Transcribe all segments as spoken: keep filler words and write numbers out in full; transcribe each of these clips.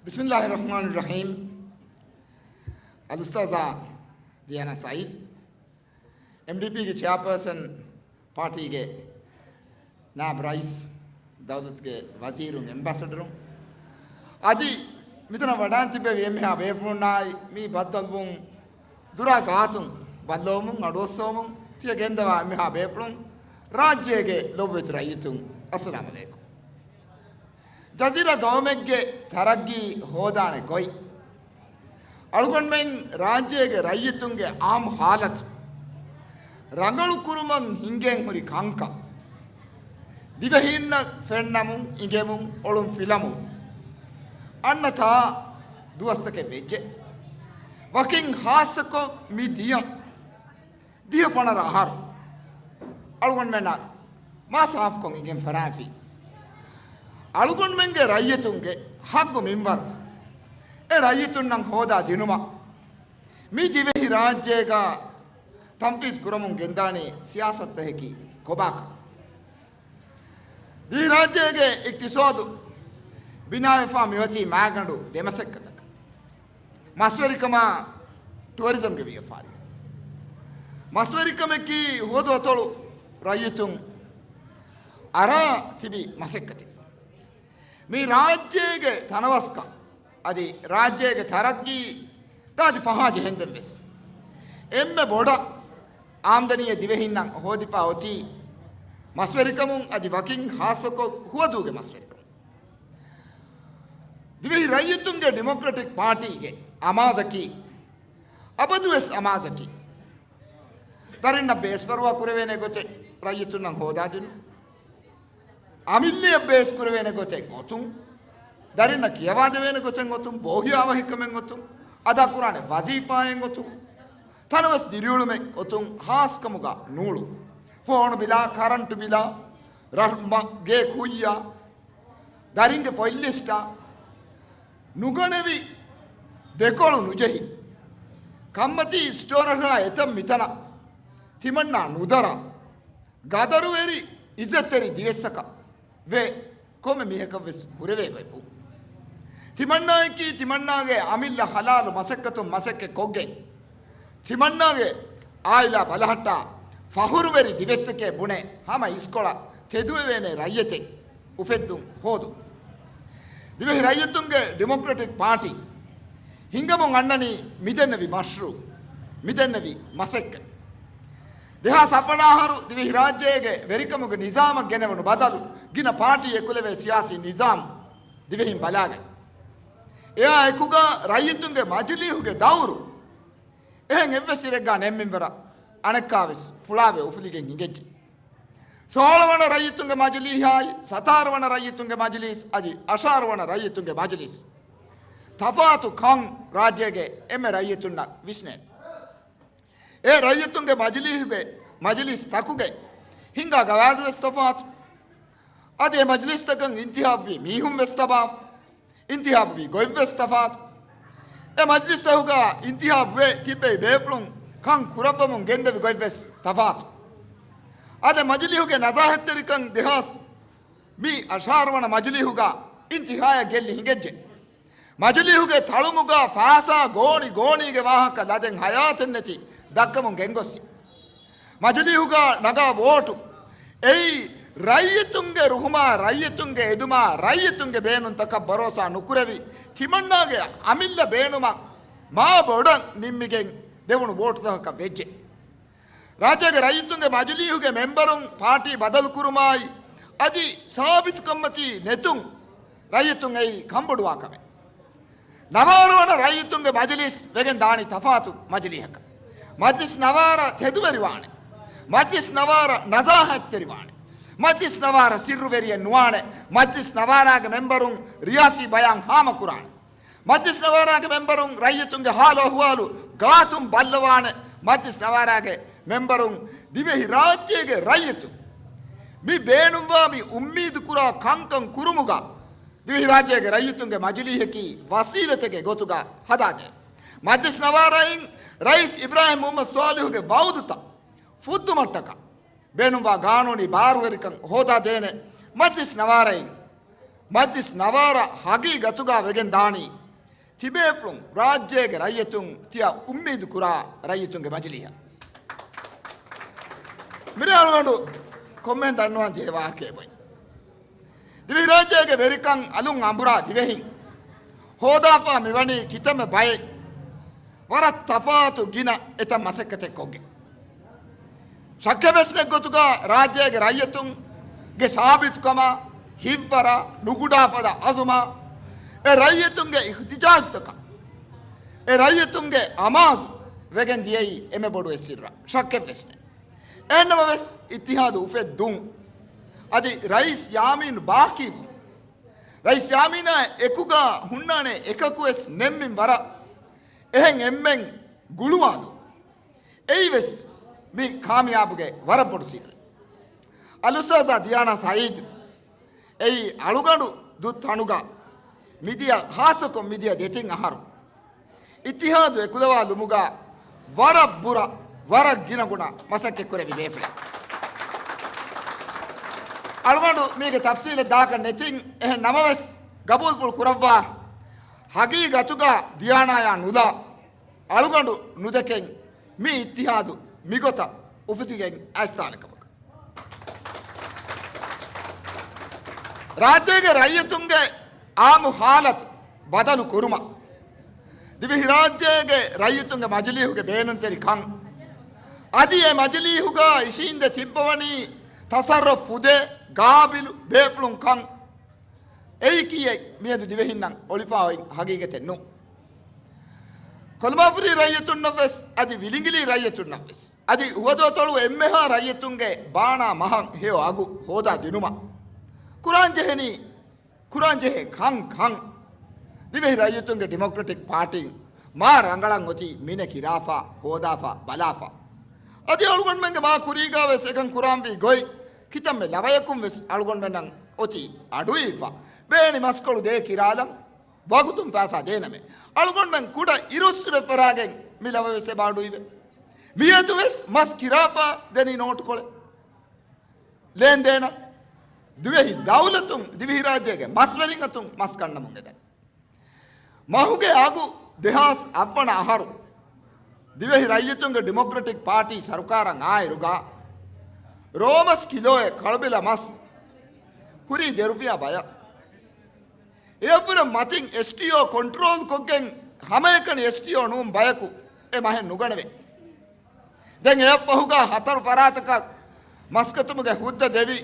ބިސްމިއްލާހި ރަޙްމާނި ރަޙީމް. އަލްއުސްތާޛާ ދިޔާނާ ސަޢީދު، އެމްޑީޕީގެ ޗެއާޕާސަން، ޕާޓީގެ ނާއިބު ރައީސް، ދައުލަތުގެ ވަޒީރުން، އެމްބެސެޑަރުން، އަދި މިތަނަށް ވަޑައިން ތިއްބެވި އެންމެހާ ބޭފުޅުންނާއި މި ބައްދަލުވުން ދުރާ ގާތުން ބައްލަވަމުން އަޑުއައްސަވަމުން ތިޔަ ގެންދަވާ އެންމެހާ ބޭފުޅުން، ރާއްޖޭގެ ލޮބުވެތި ރައްޔިތުން، އައްސަލާމް ޢަލައިކުމް. ޖަޒީރާ ގައުމެއްގެ ތަރައްގީ ހޯދާނެ ގޮތް، އަޅުގަނޑުމެން ރާއްޖޭގެ ރައްޔިތުންގެ އާއްމު ހާލަތު، ރަނގަޅު ކުރުމަށް ހިނގެން ހުރި ކަންކަން، ދިވެހީންނަށް ފެންނަމުން އިނގެމުން އޮޅުން ފިލަމުން އަންނަތާ ދުވަސްތަކެއް ވެއްޖެ. ވަކިން ހާއްސަކޮށް މި ދިޔަ ދިހަ ފަނަރަ އަހަރު އަޅުގަނޑުމެންނަށް މާ ސާފުކޮށް އިނގެން ފަރާފި، އަޅުގަނޑުމެންގެ ރައްޔިތުންގެ ހައްގު މިންވަރު އެ ރައްޔިތުންނަށް ހޯދާ ދިނުމަށް މި ދިވެހި ރާއްޖޭގަ ތަންފީޒު ކުރަމުން ގެންދާނީ ސިޔާސަތުތަކަކީ ކޮބާކަން. ދިވެހިރާއްޖޭގެ އިޤްތިޞާދު ބިނާވެފާ މިއޮތީ މާގަނޑު ދެ މަސައްކަތަކަށް. މަސްވެރިކަމާ ޓޫރިޒަމްގެ ވިޔަފާރި. މަސްވެރިކަމަކީ ހުވަދު އަތޮޅު ރައްޔިތުން އަރާ ތިބި މަސައްކަތެއް. މި ރާއްޖޭގެ ތަނަވަސްކަން އަދި ރާއްޖޭގެ ތަރައްގީ ދާދި ފަހާ ޖެހެންދެން ވެސް، އެންމެ ބޮޑަށް އާމްދަނީއެއް ދިވެހިންނަށް ހޯދިފާ އޮތީ މަސްވެރިކަމުން އަދި ވަކިން ހާއްސަކޮށް ހުވަދޫގެ މަސްވެރިކަމުން. ދިވެހި ރައްޔިތުންގެ ޑިމޮކްރެޓިކް ޕާޓީގެ އަމާޒަކީ، އަބަދުވެސް އަމާޒަކީ، ދަރިންނަށް ބޭސްފަރުވާ ކުރެވޭނެ ގޮތެއް ރައްޔިތުންނަށް ހޯދާދިނުން، އަމިއްލައަށް ބޭސް ކުރެވޭނެ ގޮތެއް ގޮތުން، ދަރިންނަށް ކިޔަވާދެވޭނެ ގޮތެއް ގޮތުން، ބޯހިޔާވަހިކަމެއް ގޮތުން، އަދާކުރާނެ ވަޒީފާއެއް ގޮތުން، ތަނަވަސް ދިރިއުޅުމެއް ގޮތުން، ހާސްކަމުގަ ނޫޅު، ފޯނު ބިލާ، ކަރަންޓު ބިލާ، ރަށް މަ-، ގޭ ކުއްޔާ، ދަރިންގެ ފޮތް ލިސްޓާ، ނުގަނެވި ދެކޮޅު ނުޖެހި، ކަންމަތީ ސްޓޯރަށާ އެތަން މިތަނަށް ތިމަންނާ ނުދަރާ، ގަދަރުވެރި އިއްޒަތްތެރި ދިވެއްސަކަށް ވެ، ކޮންމެ މީހަކަށް ވެސް ހުރެވޭ ގޮތް ވޫ. ތިމަންނާއަކީ ތިމަންނާގެ އަމިއްލަ ޙަލާލު މަސައްކަތުން މަސައްކަތް ކޮށްގެން، ތިމަންނާގެ އާއިލާ ބަލަހައްޓާ ފަޚުރުވެރި ދިވެއްސެކޭ ބުނެ، ހަމަ އިސްކޮޅަށް ތެދުވެވޭނެ ރައްޔިތެއް އުފެއްދުން ހޯދުން. ދިވެހި ރައްޔިތުންގެ ޑިމޮކްރެޓިކް ޕާޓީ ހިނގަމުން އަންނަނީ މިދެންނެވި މަޝްރޫޢު، މިދެންނެވި މަސައްކަތް. ދެހާސް އަށްވަނަ އަހަރު ދިވެހިރާއްޖޭގެ ވެރިކަމުގެ ނިޒާމަށް ގެނެވުނު ބަދަލު، ގިނަ ޕާޓީ އެކުލެވޭ ސިޔާސީ ނިޒާމް ދިވެހިން ބަލާގަތް. އެއާ އެކުގަ ރައްޔިތުންގެ މަޖިލީހުގެ ދައުރު އެހެން އެއްވެސް އިރެއްގަ ނެއްމިންވަރަށް އަނެއްކާވެސް ފުޅާވެ އުފުލިގެން ހިނގައްޖެ. ސޯޅަ ވަނަ ރައްޔިތުންގެ މަޖިލީހާއި، ސަތާރަ ވަނަ ރައްޔިތުންގެ މަޖިލީސް އަދި އަށާރަ ވަނަ ރައްޔިތުންގެ މަޖިލީސް، ތަފާތު ކަން ރާއްޖޭގެ އެންމެ ރައްޔިތުންނަށް ވިސްނޭނެ. އެ ރައްޔިތުންގެ މަޖިލީހުގެ މަޖިލީސް ތަކުގެ ހިނގާ ގަވާއިދު ވެސް ތަފާތު. އަދި އެ މަޖިލީސްތަކަށް އިންތިހާބުވި މީހުން ވެސް ތަފާތު. އިންތިހާބުވި ގޮތްވެސް ތަފާތު. އެ މަޖިލިސްތަކުގަ އިންތިހާބުވެ ތިއްބެވި ބޭފުޅުން ކަން ކުރައްވަމުން ގެންދެވި ގޮތްވެސް ތަފާތު. އަދި މަޖިލީހުގެ ނަޒާހަތްތެރިކަން ދެހާސް މި އަށާރަ ވަނަ މަޖިލީހުގަ އިންތިހާޔަށް ގެއްލި ހިނގައްޖެ. މަޖިލީހުގެ ތަޅުމުގަ ފައިސާ ގޯނި ގޯނީގެ ވާހަކަ ލަދެއް ހަޔާތެއްނެތި ދައްކަމުން ގެންގޮސްސި. މަޖިލީހުގަ ނަގާ ވޯޓު އެއީ ރައްޔިތުންގެ ރުހުމާ، ރައްޔިތުންގެ އެދުމާ، ރައްޔިތުންގެ ބޭނުންތަކަށް ބަރޯސާ ނުކުރެވި، ތިމަންނާގެ އަމިއްލަ ބޭނުމަށް މާ ބޮޑަށް ނިންމިގެން ދެވުނު ވޯޓުތަކަކަށް ވެއްޖެ. ރާއްޖޭގެ ރައްޔިތުންގެ މަޖިލީހުގެ މެންބަރުން ޕާޓީ ބަދަލުކުރުމާއި، އަދި ސާބިތުކަންމަތީ ނެތުން ރައްޔިތުން އެއީ ކަންބޮޑުވާ ކަމެއް. ނަވާރަ ވަނަ ރައްޔިތުންގެ މަޖިލީސް ވެގެން ދާނީ ތަފާތު މަޖިލީހަކަށް. މަޖިލިސް ނަވާރަ ތެދުވެރިވާނެ. މަޖިލިސް ނަވާރަ ނަޒާހަތްތެރިވާނެ. މަޖިލިސް ނަވާރަ ސިއްރުވެރިއެއް ނުވާނެ. މަޖިލިސް ނަވާރާގެ މެންބަރުން ރިޔާސީ ބަޔާން ހާމަކުރާނެ. މަޖިލިސް ނަވާރާގެ މެންބަރުން ރައްޔިތުންގެ ހާލު އަހުވާލު ގާތުން ބައްލަވާނެ. މަޖިލިސް ނަވާރާގެ މެންބަރުން ދިވެހި ރާއްޖޭގެ ރައްޔިތުން މި ބޭނުންވާ މި އުއްމީދުކުރާ ކަންކަން ކުރުމުގަ ދިވެހިރާއްޖޭގެ ރައްޔިތުންގެ މަޖިލީހަކީ ވަސީލަތެއްގެ ގޮތުގަ ހަދާދޭ. މަޖިލިސް ނަވާރައިން ރައީސް އިބްރާހިމް މުހައްމަދު ސޯލިހުގެ ވައުދުތައް ފުއްދުމަށްޓަކާ ބޭނުންވާ ގާނޫނީ ބާރުވެރިކަން ހޯދާދޭނެ. މަޖިލިސް ނަވާރައިން މަޖްލިސް ނަވާރަ ހަގީގަތުގަ ވެގެން ދާނީ ތިބޭފުޅުން ރާއްޖޭގެ ރައްޔިތުން ތިޔަ އުއްމީދު ކުރާ ރައްޔިތުންގެ މަޖިލީހަށް. މިރޭ އަޅުގަނޑު ކޮންމެހެން ދަންނަވާން ޖެހޭ ވާހަކައެއް އޮތް. ދިވެހިރާއްޖޭގެ ވެރިކަން އަލުން އަނބުރާ ދިވެހިން ހޯދާފަ މިވަނީ ކިތަންމެ ބައެއް. ވަރަށް ތަފާތު ގިނަ އެތައް މަސައްކަތެއް ކޮށްގެން. ޝައްކެއް ވެސް ނެތް ގޮތުގަ ރާއްޖޭގެ ރައްޔިތުންގެ ސާބިތުކަމާ، ހިތްވަރާ، ނުގުޑާ ފަދަ އަޒުމާ، އެ ރައްޔިތުންގެ އިހްތިޖާޖުތަކަށް، އެ ރައްޔިތުންގެ އަމާޒު ވެގެން ދިޔައީ އެންމެ ބޮޑު އެއް ސިއްރަށް. ޝައްކެއް ވެސް ނެތް. އެހެންނަމަވެސް، އިއްތިހާދު އުފެއްދުން އަދި ރައީސް ޔާމީން ބާކީވުން، ރައީސް ޔާމީނާ އެކުގަ ހުންނާނެ އެކަކުވެސް ނެތްމިން ވަރަށް އެހެން އެންމެން ގުޅުވާލުން، އެއީވެސް މި ކާމިޔާބުގެ ވަރަށް ބޮޑު ސިއްރެއް. އަލްއުސްތާޒާ ދިޔާނާ ސައީދު، އެއީ އަޅުގަނޑު ދުއްތަނުގަ މިދިޔަ، ހާއްސަކޮށް މިދިޔަ ދެތިން އަހަރު އިއްތިހާދު އެކުލަވާލުމުގަ ވަރަށް ބުރަ، ވަރަށް ގިނަގުނަ މަސައްކަތްކުރެއްވި ބޭފުޅެއް. އަޅުގަނޑު މީގެ ތަފްސީލެއް ދާކަށް ނެތިން، އެހެން ނަމަވެސް، ގަބޫލުފުޅު ކުރައްވާ، ހަގީގަތުގަ ދިޔާނާޔާ ނުލާ، އަޅުގަނޑު ނުދެކެން މި އިއްތިހާދު މިގޮތަށް އުފެދިގެން އައިސްދާނެ ކަމަކަށް. ރާއްޖޭގެ ރައްޔިތުންގެ އާއްމު ހާލަތު ބަދަލު ކުރުމަށް، ދިވެހިރާއްޖޭގެ ރައްޔިތުންގެ މަޖިލީހުގެ ބޭނުންތެރިކަން، އަދި އެ މަޖިލީހުގަ އިށީނދެ ތިއްބަވަނީ ތަސައްރަފް ފުދޭ ގާބިލު ބޭފުޅުން ކަން، އެއީކީއެއް މިއަދު ދިވެހިންނަށް އޮޅިފަ އޮތް ހަގީގަތެއް ނޫން. ކޮލަމާފުރީ ރައްޔިތުންނަށްވެސް، އަދި ވިލިނގިލީ ރައްޔިތުންނަށްވެސް، އަދި ހުވަދުއަތޮޅު އެންމެހާ ރައްޔިތުންގެ ބާނާ މަހަށް ހެޔޮ އަގު ހޯދާ ދިނުމަށް ކުރާން ޖެހެނީ، ކުރާން ޖެހޭ ކަން ކަން ދިވެހި ރައްޔިތުންގެ ޑިމޮކްރެޓިކް ޕާޓީން މާ ރަނގަޅަށް އޮތީ މިނެ ކިރާފަ، ހޯދާފަ، ބަލާފަ. އަދި އަޅުގަނޑުމެންގެ މާ ކުރީގަ ވެސް އެކަން ކުރާންވީ ގޮތް، ކިތަންމެ ލަވަޔަކުން ވެސް އަޅުގަނޑުމެންނަށް އޮތީ އަޑުއިވިފަ. ބޭނި މަސްކޮޅު ދޭ ކިރާލަން ވަގުތުން ފައިސާ ދޭނަމޭ. އަޅުގަނޑުމެން ކުޑަ އިރުއްސުރެ ފަރާގެން މި ލަވަ ވެސް އެބަ އަޑުއިވޭ. މިއަދު ވެސް މަސް ކިރާފަ ދެނީ ނޯޓުކޮޅެއް. ލޭންދޭނަށް ދިވެހި ދައުލަތުން، ދިވެހިރާއްޖޭގެ މަސްވެރިން އަތުން މަސް ގަންނަމުން އެދަން. މަހުގެ އަގު ދެހާސް އަށްވަނަ އަހަރު ދިވެހި ރައްޔިތުންގެ ޑިމޮކްރެޓިކް ޕާޓީ ސަރުކާރަށް އާއިރުގަ ރޯމަސް ކިލޯއެއް ކަޅުބިލަ މަސް ހުރީ ދެ ރުފިޔާ ބަޔަށް. އެއަށްވުރެ މަތިން އެސްޓީއޯ ކޮންޓްރޯލް ކޮށްގެން ހަމައެކަނި އެސްޓީއޯ ނޫން ބަޔަކު އެ މަހެއް ނުގަނެވޭ. ދެން އެއަށްފަހުގަ ހަތަރު ފަރާތަކަށް މަސްގަތުމުގެ ހުއްދަ ދެވި،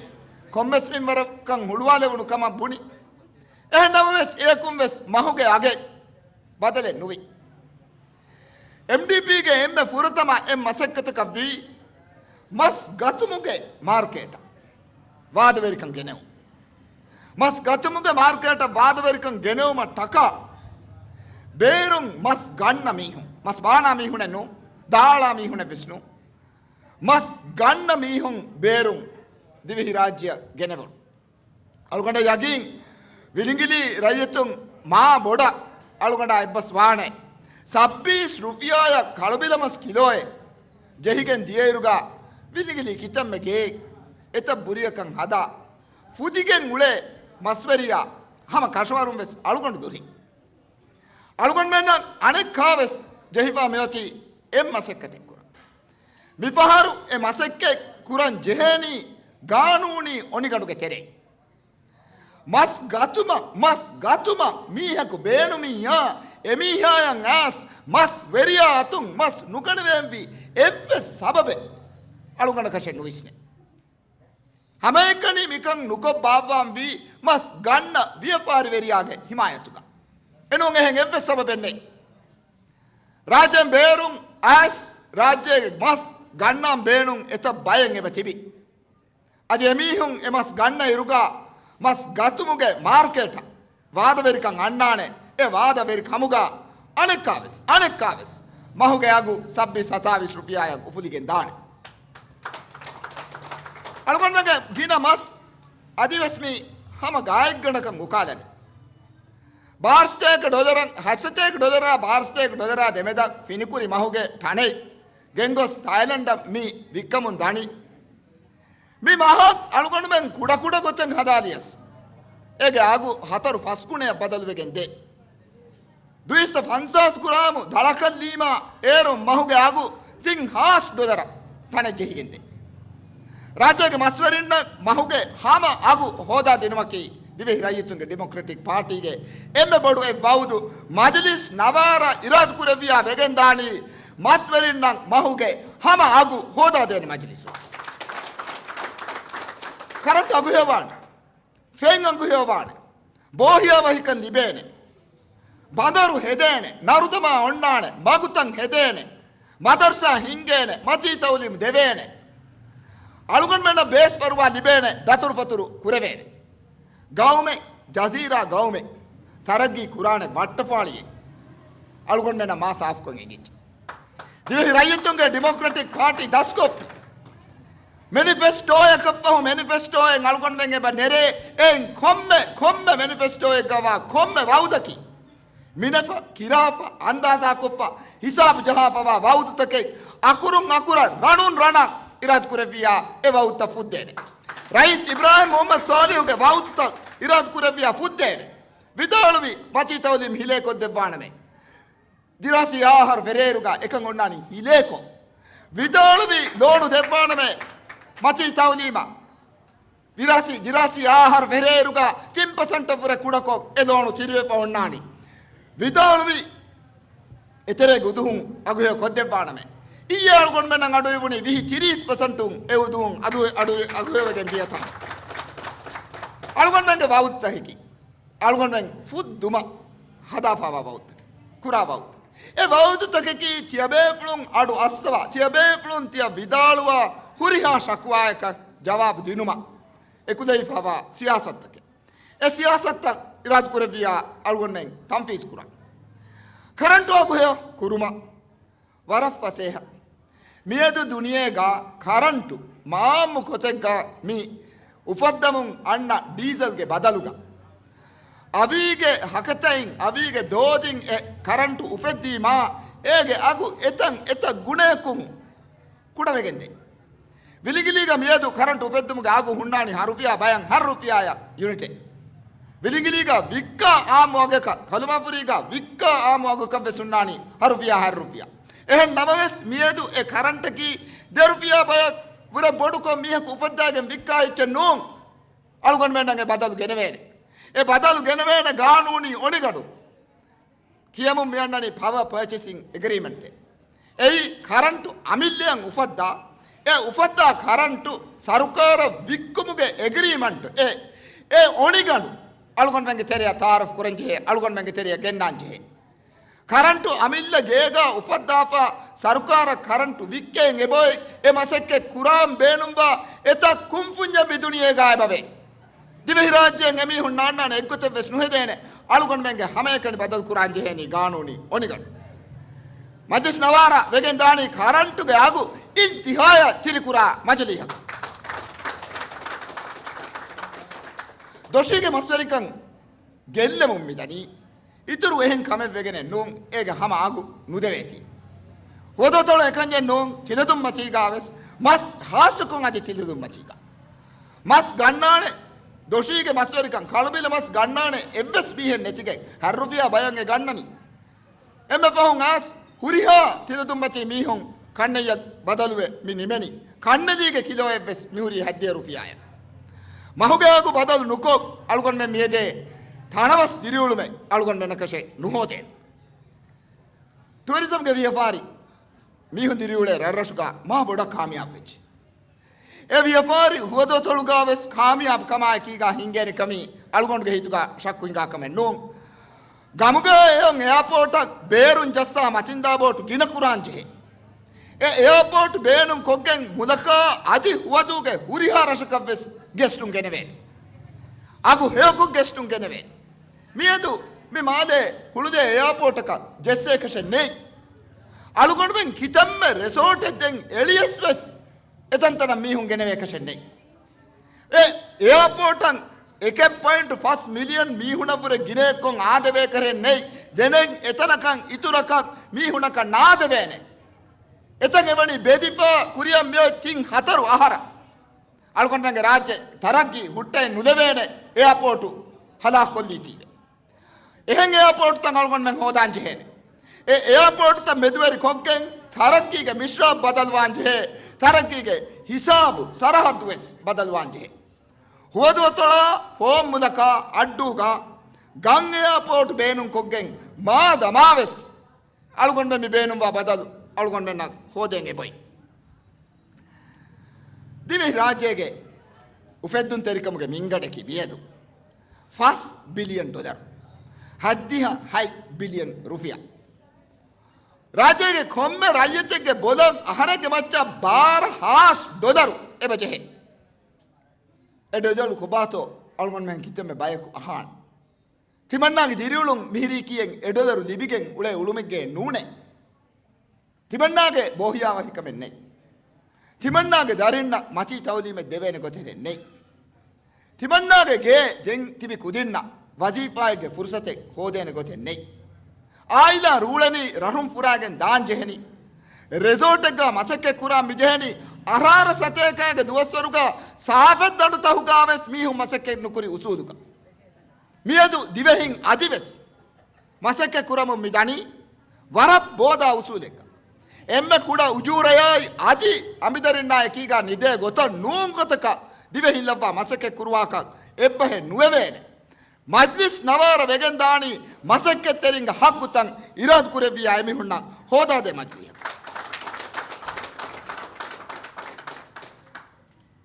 ކޮންމެސް މިންވަރަކަށް ހުޅުވާލެވުނު ކަމަށް ބުނި. އެހެން ނަމަވެސް، އެޔަކުން ވެސް މަހުގެ އަގެއް ބަދަލެއް ނުވި. އެމްޑީޕީގެ އެންމެ ފުރަތަމަ އެއް މަސައްކަތަކަށް ވީ، މަސް ގަތުމުގެ މާރުކޭޓަށް ވާދަވެރިކަން ގެނެވުން. މަސް ގަތުމުގެ މާރުކޭޓަށް ވާދަވެރިކަން ގެނެވުމަށް ޓަކާ ބޭރުން މަސް ގަންނަ މީހުން، މަސް ބާނާ މީހުނެއް ނޫން، ދާއަޅާ މީހުނެއް ވެސް ނޫން، މަސް ގަންނަ މީހުން ބޭރުން ދިވެހިރާއްޖެއަށް ގެނެވުން. އަޅުގަނޑަށް ޔަގީން، ވިލިނގިލީ ރައްޔިތުން މާ ބޮޑަށް އަޅުގަނޑާ އެއްބަސް ވާނެ. ސައްބީސް ރުފިޔާއަށް ކަޅުބިލަމަސް ކިލޯއެއް ޖެހިގެން ދިޔައިރުގަ، ވިލިނގިލީ ކިތަންމެ ގެއެއް އެތައް ބުރިއަކަށް ހަދާ، ފުދިގެން އުޅޭ މަސްވެރިޔާ ހަމަ ކަށަވަރުން ވެސް އަޅުގަނޑު ދުރި. އަޅުގަނޑުމެންނަށް އަނެއްކާ ވެސް ޖެހިފާ މިއޮތީ އެއް މަސައްކަތެއް ކުރަން. މިފަހަރު އެ މަސައްކަތް ކުރަން ޖެހޭނީ ގާނޫނީ އޮނިގަނޑުގެ ތެރޭ. މަސް ގަތުމަށް، މަސް ގަތުމަށް މީހަކު ބޭނުމިއްޔާ، އެމީހާޔަށް އައިސް މަސް ވެރިޔާ އަތުން މަސް ނުގަނެވޭންވީ އެއްވެސް ސަބަބެއް އަޅުގަނޑަކަށެއް ނުވިސްނޭ. ހަމައެކަނި މިކަން ނުކޮށް ބާއްވާންވީ މަސް ގަންނަ ވިޔަފާރިވެރިޔާގެ ހިމާޔަތުގަ. އެނޫން އެހެން އެއްވެސް ސަބަބެއް ނެތް. ރާއްޖޭން ބޭރުން އައިސް ރާއްޖޭގެ މަސް ގަންނާން ބޭނުން އެތައް ބައެއް އެބަ ތިބި. އަދި އެމީހުން އެ މަސް ގަންނަ އިރުގަ މަސް ގަތުމުގެ މާރުކޭޓަށް ވާދަވެރިކަން އަންނާނެ. އެ ވާދަވެރި ކަމުގަ އަނެއްކާވެސް، އަނެއްކާވެސް މަހުގެ އަގު ސައްބީސް ސަތާވީސް ރުފިޔާއަށް އުފުލިގެން ދާނެ. އަޅުގަނޑުމެންގެ ގިނަ މަސް އަދިވެސް މި ހަމަ ގާތްގަނޑަކަށް އުކާލަނީ. ބާރަ ސަތޭކަ ޑޮލަރަށް، ހަތް ސަތޭކަ ޑޮލަރާ ބާރަ ސަތޭކަ ޑޮލަރާ ދެމެދަށް ފިނިކުރި މަހުގެ ޓަނެއް ގެންގޮސް ތައިލަންޑަށް މި ވިއްކަމުން ދަނީ. މި މަހަށް އަޅުގަނޑުމެން ކުޑަކުޑަ ގޮތެއް ހަދާލިޔަސް، އޭގެ އަގު ހަތަރު ފަސް ގުނައަށް ބަދަލުވެގެން ދޭ. ދުއިސައްތަ ފަންސާސް ގްރާމު ދަޅަކަށްލީމާ އޭރުން މަހުގެ އަގު ތިން ހާސް ޑޮލަރަށް ތަނެއް ޖެހިގެންދޭ. ރާއްޖޭގެ މަސްވެރިންނަށް މަހުގެ ހަމަ އަގު ހޯދާ ދިނުމަކީ ދިވެހި ރައްޔިތުންގެ ޑިމޮކްރެޓިކް ޕާޓީގެ އެންމެ ބޮޑު އެއް ވައުދު. މަޖިލިސް ނަވާރަ އިރާދަކުރެއްވިޔާ ވެގެންދާނީ މަސްވެރިންނަށް މަހުގެ ހަމަ އަގު ހޯދާދޭނެ މަޖިލިސް. ކަރަންޓު އަގު ހެޔޮވާނެ. ފެން އަގު ހެޔޮވާނެ. ބޯހިޔާވަހިކަން ލިބޭނެ. ބަނދަރު ހެދޭނެ. ނަރުދަމާ އޮންނާނެ. މަގުތައް ހެދޭނެ. މަދަރުސާ ހިންގޭނެ. މަތީ ތައުލީމް ދެވޭނެ. އަޅުގަނޑުމެންނަށް ބޭސްފަރުވާ ލިބޭނެ. ދަތުރުފަތުރު ކުރެވޭނެ. ގައުމެއް، ޖަޒީރާ ގައުމެއް ތަރައްގީ ކުރާނެ ވައްޓަފާޅިއެއް އަޅުގަނޑުމެންނަށް މާ ސާފުކޮށް އެނގިއްޖެ. ދިވެހި ރައްޔިތުންގެ ޑިމޮކްރެޓިކް ޕާޓީ ދަސްކޮށްފި މެނިފެސްޓޯއަކަށްފަހު މެނިފެސްޓޯއެއް އަޅުގަނޑުމެން އެބަ ނެރޭ. އެއިން ކޮންމެ، ކޮންމެ މެނިފެސްޓޯއެއްގަވާ ކޮންމެ ވައުދަކީ މިނެފަ، ކިރާފަ، އަންދާޒާކޮށްފަ، ހިސާބު ޖަހާފަވާ ވައުދުތަކެއް އަކުރުން އަކުރަށް، ރަނުން ރަނަށް އިރާދަކުރެއްވިޔާ އެ ވައުދުތައް ފުއްދޭނެ. ރައީސް އިބްރާހިމް މުހައްމަދު ސޯލިހުގެ ވައުދުތައް އިރާދަކުރެއްވިޔާ ފުއްދޭނެ. ވިދާޅުވި މަތީ ތައުލީމް ހިލޭކޮށްދެއްވާނަމޭ. ދިރާސީ އަހަރު ފެށޭއިރުގަ އެކަން އޮންނާނީ ހިލޭކޮށް. ވިދާޅުވި ލޯނު ދެއްވާނަމޭ މަތީ ތައުލީމަށް. ދިރާސީ، ދިރާސީ އަހަރު ފެށޭއިރުގަ ތިން ޕަސެންޓަށްވުރެ ކުޑަކޮށް އެ ލޯނު ތިރިވެފަ އޮންނާނީ. ވިދާޅުވި އެތެރޭގެ އުދުހުން އަގުހެޔޮ ކޮށްދެއްވާނަމޭ. އިއްޔެ އަޅުގަނޑުމެންނަށް އަޑުއިވުނީ ވިހި ތިރީސް ޕަސެންޓުން އެ އުދުހުން އަދު، އަޑު، އަގުހެޔޮވެގެން ދިޔަތަން. އަޅުގަނޑުމެންގެ ވައުދުތަކަކީ އަޅުގަނޑުމެން ފުއްދުމަށް ހަދާފަވާ ވައުދުތަކެއް، ކުރާ ވައުދުތަކެއް. އެ ވައުދުތަކަކީ ތިޔަބޭފުޅުން އަޑު އައްސަވާ، ތިޔަބޭފުޅުން ތިޔަ ވިދާޅުވާ ހުރިހާ ޝަކުވާޔަކަށް ޖަވާބު ދިނުމަށް އެކުލެވިފަވާ ސިޔާސަތުތަކެއް. އެ ސިޔާސަތުތައް އިރާދަކުރެއްވިޔާ އަޅުގަނޑުމެން ތަންފީޒު ކުރަން. ކަރަންޓު އަގުހެޔޮ ކުރުމަށް ވަރަށް ފަސޭހަ. މިއަދު ދުނިޔޭގަ ކަރަންޓު މާއްމު ކޮތެއްގަ މި އުފައްދަމުން އަންނަ ޑީޒަލްގެ ބަދަލުގަ އަވީގެ ހަކަތައިން އަވީގެ ދޯދިން އެ ކަރަންޓު އުފެއްދީމާ އޭގެ އަގު އެތަން އެތައް ގުނަޔަކުން ކުޑަވެގެންދޭ. ވިލިގިލީގަ މިއަދު ކަރަންޓު އުފެއްދުމުގެ އަގު ހުންނާނީ ހަ ރުފިޔާ ބަޔަން ހަ ރުފިޔާއަށް ޔުނިޓެއް. ވިލިގިލީގަ ވިއްކާ އާއްމު އަގަކަށް، ކަލުމާފުރީގަ ވިއްކާ އާއްމު އަގަކަށްވެސް ހުންނާނީ ހަ ރުފިޔާ ހަ ރުފިޔާ. އެހެން ނަމަވެސް، މިއަދު އެ ކަރަންޓަކީ ދެ ރުފިޔާ ބަޔަށް ވުރެ ބޮޑުކޮށް މީހަކު އުފައްދާގެން ވިއްކާ އެއްޗެއް ނޫން. އަޅުގަނޑުމެންނަށް އެ ބަދަލު ގެނެވޭނެ. އެ ބަދަލު ގެނެވޭނެ ގާނޫނީ އޮނިގަނޑު. ކިޔަމުން މިއަންނަނީ ޕަވަ ޕަރޗޭސިން އެގްރީމަންޓެއް. އެއީ ކަރަންޓު އަމިއްލައަށް އުފައްދާ، އެ އުފައްދާ ކަރަންޓު ސަރުކާރަށް ވިއްކުމުގެ އެގްރީމަންޓު. އެ، އެ އޮނިގަނޑު އަޅުގަނޑުމެންގެ ތެރެއަށް ތައާރަފް ކުރަންޖެހޭ، އަޅުގަނޑުމެންގެ ތެރެއަށް ގެންނާންޖެހޭ. ކަރަންޓު އަމިއްލަ ގޭގަ އުފައްދާފަ ސަރުކާރަށް ކަރަންޓު ވިއްކޭން އެބައޮތް އެ މަސައްކަތް ކުރާން ބޭނުންވާ އެތައް ކުންފުންޏެއް މި ދުނިޔޭގަ އެބަވޭ. ދިވެހިރާއްޖޭން އެމީހުން ނާންނާނެ އެއްގޮތެއްވެސް ނުހެދޭނެ. އަޅުގަނޑުމެންގެ ހަމައެކަނި ބަދަލުކުރާން ޖެހޭނީ ގާނޫނީ އޮނިގަނޑު. މަޖިލިސް ނަވާރަ ވެގެން ދާނީ ކަރަންޓުގެ އަގު އިންތިހާޔަށް ތިރިކުރާ މަޖިލީހަކަށް. ދޮށީގެ މަސްވެރިކަން ގެއްލެމުން މިދަނީ. އިތުރު އެހެން ކަމެއް ވެގެނެއް ނޫން، އޭގެ ހަމަ އަގު ނުދެވޭތީ. ހުވަދުއަތޮޅު އެކަންޏެއް ނޫން، ތިލަދުންމަތީގާވެސް މަސް ހާއްސަކޮށް އަދި ތިލަދުންމަތީގަ މަސް ގަންނާނެ، ދޮށީގެ މަސްވެރިކަން ކަޅުބިލަ މަސް ގަންނާނެ އެއްވެސް މީހެއް ނެތިގެން ހަ ރުފިޔާ ބަޔަށް އެ ގަންނަނީ. އެންމެ ފަހުން އައިސް ހުރިހާ ތިލަދުންމަތީ މީހުން ކަންނެއްޔަށް ބަދަލުވެ މި ނިމެނީ. ކަންނެލީގެ ކިލޯއެއްވެސް މިހުރީ ހަތްދިހަ ރުފިޔާއެއް. މަހުގެ އަގު ބަދަލު ނުކޮށް، އަޅުގަނޑުމެން މިއެދޭ ތަނަވަސް ދިރިއުޅުމެއް އަޅުގަނޑުމެންނަކަށެއް ނުހޯދޭނެ. ޓޫރިޒަމްގެ ވިޔަފާރި މީހުން ދިރިއުޅޭ ރަށްރަށުގަ މާ ބޮޑަށް ކާމިޔާބުވެއްޖެ. އެ ވިޔަފާރި ހުވަދުއަތޮޅުގަވެސް ކާމިޔާބު ކަމާއެކީގަ ހިނގޭނެ ކަމީ އަޅުގަނޑުގެ ހިތުގަ ޝައްކު ހިނގާ ކަމެއް ނޫން. ގަމުގަ އެއޮން އެއާޕޯޓަށް ބޭރުން ޖައްސާ މަތިންދާ ބޯޓު ގިނަ ކުރާން ޖެހޭ. އެ އެއާޕޯޓް ބޭނުން ކޮށްގެން މުލަކާ އަދި ހުވަދޫގެ ހުރިހާ ރަށަކަށްވެސް ގެސްޓުން ގެނެވޭނެ. އަގު ހެޔޮކޮށް ގެސްޓުން ގެނެވޭނެ. މިއަދު މި މާލޭ ހުޅުދޭ އެއާޕޯޓަކަށް ޖެއްސޭކަށެއް ނެތް. އަޅުގަނޑުމެން ކިތަންމެ ރެސޯޓެއް ދެން އެޅިޔަސް ވެސް އެތަންތަނަށް މީހުން ގެނެވޭކަށެއް ނެތް. އެ އެއާޕޯޓަށް އެކެއް ޕޮއިންޓު ފަސް މިލިއަން މީހުނަށްވުރެ ގިނައެއްކޮށް އާދެވޭކަށެއް ނެތް. ދެނެއް އެތަނަކަށް އިތުރަކަށް މީހުނަކަށް ނާދެވޭނެ. އެތަން އެވަނީ ބެދިފަ ކުރިއަށް މިއޮތް ތިން ހަތަރު އަހަރަށް. އަޅުގަނޑުމެންގެ ރާއްޖެ ތަރައްގީ ހުއްޓައެއް ނުލެވޭނެ އެއާޕޯޓު ހަލާކުކޮށްލީތީވެ. އެހެން އެއާޕޯޓްތައް އަޅުގަނޑުމެން ހޯދާން ޖެހޭނެ. އެ އެއާޕޯޓްތައް މެދުވެރި ކޮށްގެން ތަރައްގީގެ މިސްރާބް ބަދަލުވާން ޖެހޭ، ތަރައްގީގެ ހިސާބު ސަރަހައްދު ވެސް ބަދަލުވާން ޖެހޭ. ހުވަދުއަތޮޅާ ފޯމް މުލަކާ އައްޑޫގަ ގަން އެއާޕޯޓް ބޭނުންކޮށްގެން މާ ދަމާވެސް އަޅުގަނޑުމެން މި ބޭނުންވާ ބަދަލު އަޅުގަނޑުމެންނަށް ހޯދޭން އެބޮތް. ދިވެހި ރާއްޖޭގެ އުފެއްދުންތެރިކަމުގެ މިންގަނޑަކީ މިއަދު ފަސް ބިލިއަން ޑޮލަރު. ހައްދިހަ ހަތް ބިލިއަން ރުފިޔާ. ރާއްޖޭގެ ކޮންމެ ރައްޔިތެއްގެ ބޮލަށް އަހަރެއްގެ މައްޗަށް ބާރަ ހާސް ޑޮލަރު އެބަ ޖެހޭ. އެ ޑޮލަރު ކޮބާތޯ އަޅުގަނޑުމެން ކިތަންމެ ބަޔަކު އަހާނެ. ތިމަންނާގެ ދިރިއުޅުން މިހިރީކީއެއް އެ ޑޮލަރު ލިބިގެން އުޅޭ އުޅުމެއްގެ ނޫނޭ. ތިމަންނާގެ ބޯހިޔާވަހިކަމެއް ނެތް. ތިމަންނާގެ ދަރިންނަށް މަތީ ތައުލީމެއް ދެވޭނެ ގޮތެއް ނެތް. ތިމަންނާގެ ގޭ ދެން ތިބި ކުދިންނަށް ވަޒީފާއެއްގެ ފުރުސަތެއް ހޯދޭނެ ގޮތެއް ނެތް. އާއިލާ ރޫޅެނީ ރަށުން ފުރާގެން ދާން ޖެހެނީ. ރެސޯޓެއްގަ މަސައްކަތް ކުރާން މިޖެހެނީ އަށާރަ ސަތޭކައިގެ ދުވަސްވަރުގަ ސާފެއް ދަނޑުތަކުގަވެސް މީހުން މަސައްކަތް ނުކުރި އުސޫލުގަ. މިއަދު ދިވެހިން އަދިވެސް މަސައްކަތް ކުރަމުން މި ދަނީ ވަރަށް ބޯދާ އުސޫލެއްގަ. އެންމެ ކުޑަ އުޖޫރަޔާއި އަދި އަނބިދަރިންނާ އެކީގަ ނިދޭ ގޮތަށް ނޫން ގޮތަކަށް ދިވެހިން ލައްވާ މަސައްކަތް ކުރުވާކަށް އެއްބަހެއް ނުވެވޭނެ. މަޖްލިސް ނަވާރަ ވެގެން ދާނީ މަސައްކަތްތެރިންގެ ހައްގުތައް އިރާދަކުރެއްވިޔާ އެމީހުންނަށް ހޯދާދޭ މަޖްލީހަކަށް.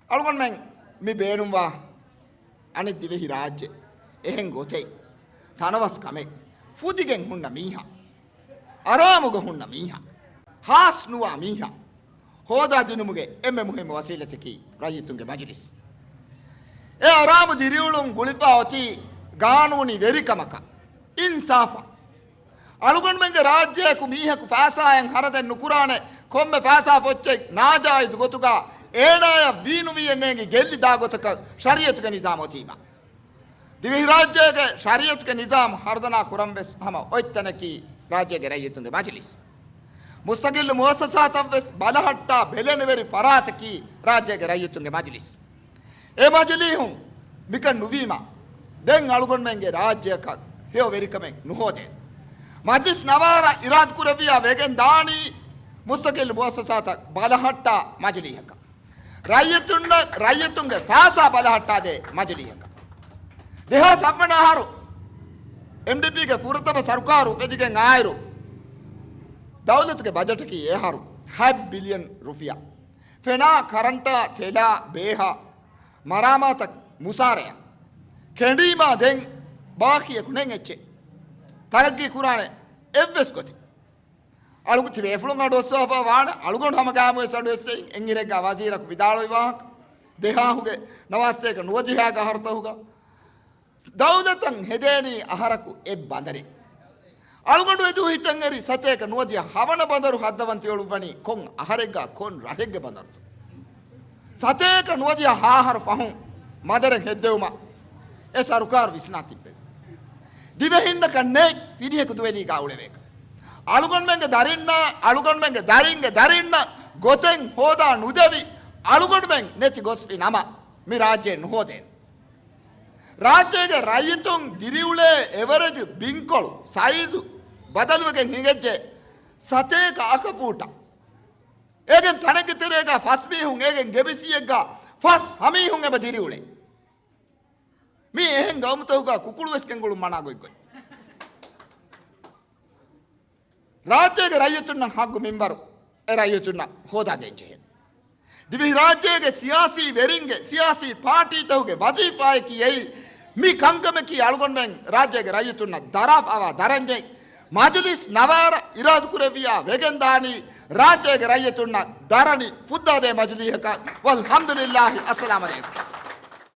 އަޅުގަނޑުމެން މި ބޭނުންވާ އަނެއް ދިވެހި ރާއްޖެ، އެހެން ގޮތެއް، ތަނަވަސް ކަމެއް، ފުދިގެން ހުންނަ މީހާ، އަރާމުގަ ހުންނަ މީހާ، ހާސް ނުވާ މީހާ ހޯދާ ދިނުމުގެ އެންމެ މުހިއްމު ވަސީލަތަކީ ރައްޔިތުންގެ މަޖިލިސް. އެ އަރާމު ދިރިއުޅުން ގުޅިފަ އޮތީ ގާނޫނީ ވެރިކަމަކަށް، އިންސާފަށް. އަޅުގަނޑުމެންގެ ރާއްޖެއަކު މީހަކު ފައިސާއެއް ހަރަދެއް ނުކުރާނެ، ކޮންމެ ފައިސާ ފޮއްޗެއް ނާޖާއިޒު ގޮތުގަ އޭނާޔަށް ވީނުވީއެއް ނޭނގި ގެއްލި ދާ ގޮތަކަށް ޝަރީއަތުގެ ނިޒާމް އޮތީމަ. ދިވެހިރާއްޖޭގެ ޝަރީއަތުގެ ނިޒާމް ހަރުދަނާ ކުރަން ވެސް ހަމަ އޮތް ތަނަކީ ރާއްޖޭގެ ރައްޔިތުންގެ މަޖިލިސް. މުސްތަގިއްލު މުއައްސަސާތައް ވެސް ބަލަހައްޓާ ބެލެނިވެރި ފަރާތަކީ ރާއްޖޭގެ ރައްޔިތުންގެ މަޖިލިސް. އެ މަޖިލީހުން މިކަން ނުވީމަ، ދެން އަޅުގަނޑުމެންގެ ރާއްޖެއަކަށް ހެޔޮ ވެރިކަމެއް ނުހޯދޭ. މަޖިލިސް ނަވާރަ އިރާދަކުރެއްވިޔާ ވެގެން ދާނީ މުސްތަގިއްލު މުއައްސަސާތައް ބަލަހައްޓާ މަޖިލީހަކަށް. ރައްޔިތުންނަށް ރައްޔިތުންގެ ފައިސާ ބަލަހައްޓާދޭ މަޖިލީހަކަށް. ދެހާސް އަށްވަނަ އަހަރު އެމްޑީޕީގެ ފުރަތަމަ ސަރުކާރު އުފެދިގެން އާއިރު، ދައުލަތުގެ ބަޖެޓަކީ އެ އަހަރު ހަތް ބިލިއަން ރުފިޔާ. ފެނާ، ކަރަންޓާ، ތެލާ، ބޭހާ، މަރާމާތަށް މުސާރަޔަށް ކެނޑީމާ ދެން ބާކީއަކު ނެތް އެއްޗެއް. ތަރައްގީ ކުރާނެ އެއްވެސް ގޮތެއް. އަޅުގަ ތިބޭފުޅުން އަޑުއައްސަވާފަ ވާނެ، އަޅުގަނޑު ހަމަ ގާމުވެސް އަޑުއެއްސެވިން. އެއްއިރެއްގަ ވަޒީރަކު ވިދާޅުވި ވާހަކަ، ދެހާހުގެ ނަވާސްތޭކަ ނުވަދިހައިގެ އަހަރުތަކުގަ ދައުލަތަށް ހެދޭނީ އަހަރަކު އެއް ބަނދަރެއް. އަޅުގަނޑު އެދުވަހު ހިތަށް އެރި ސަތޭކަ ނުވަދިހަ ހަވަނަ ބަނދަރު ހައްދަވަން ތިއުޅުއްވަނީ ކޮން އަހަރެއްގަ ކޮން ރަށެއްގެ ބަނދަރުތޯ؟ ސަތޭކަ ނުވަދިހަ ހަ އަހަރު ފަހުން ބަނދަރެއް ހެއްދެވުމަށް އެ ސަރުކާރު ވިސްނާ ތިއްބެވި. ދިވެހިންނަކަށް ނެތް ފިރިހެކު ދުވެލީގަ އުޅެވޭކަށް. އަޅުގަނޑުމެންގެ ދަރިންނާ، އަޅުގަނޑުމެންގެ ދަރިންގެ ދަރިންނަށް ގޮތެއް ހޯދާ ނުދެވި، އަޅުގަނޑުމެން ނެތި ގޮސްފި ނަމަ، މި ރާއްޖެ ނުހޯދޭނެ. ރާއްޖޭގެ ރައްޔިތުން ދިރިއުޅޭ އެވަރެޖް ބިންކޮޅު ސައިޒު ބަދަލުވެގެން ހިނގައްޖެ ސަތޭކަ އަކަފޫޓަށް. އޭގެން ތަނެއްގެ ތެރޭގަ ފަސް މީހުން، އޭގެން ގެބިސީއެއްގަ ފަސް ހަ މީހުން އެބަ ދިރިއުޅޭ. މީ އެހެން ގައުމުތަކުގަ ކުކުޅު ވެސް ގެންގުޅުން މަނާ ގޮތްގޮތް. ރާއްޖޭގެ ރައްޔިތުންނަށް ހައްގު މިންވަރު އެ ރައްޔިތުންނަށް ހޯދާދޭން ޖެހޭ. ދިވެހި ރާއްޖޭގެ ސިޔާސީ ވެރިންގެ ސިޔާސީ ޕާޓީތަކުގެ ވަޒީފާއަކީ އެއީ، މި ކަންކަމަކީ އަޅުގަނޑުމެން ރާއްޖޭގެ ރައްޔިތުންނަށް ދަރާފަވާ ދަރަންޏެއް. މަޖިލިސް ނަވާރަ އިރާދަކުރެއްވިޔާ ވެގެންދާނީ ރާއްޖޭގެ ރައްޔިތުންނަށް ދަރަނި ފުއްދާދޭ މަޖިލީހަކަށް. ވަލްޙަމްދުލިއްލާހި. އައްސަލާމު ޢަލައިކުމް.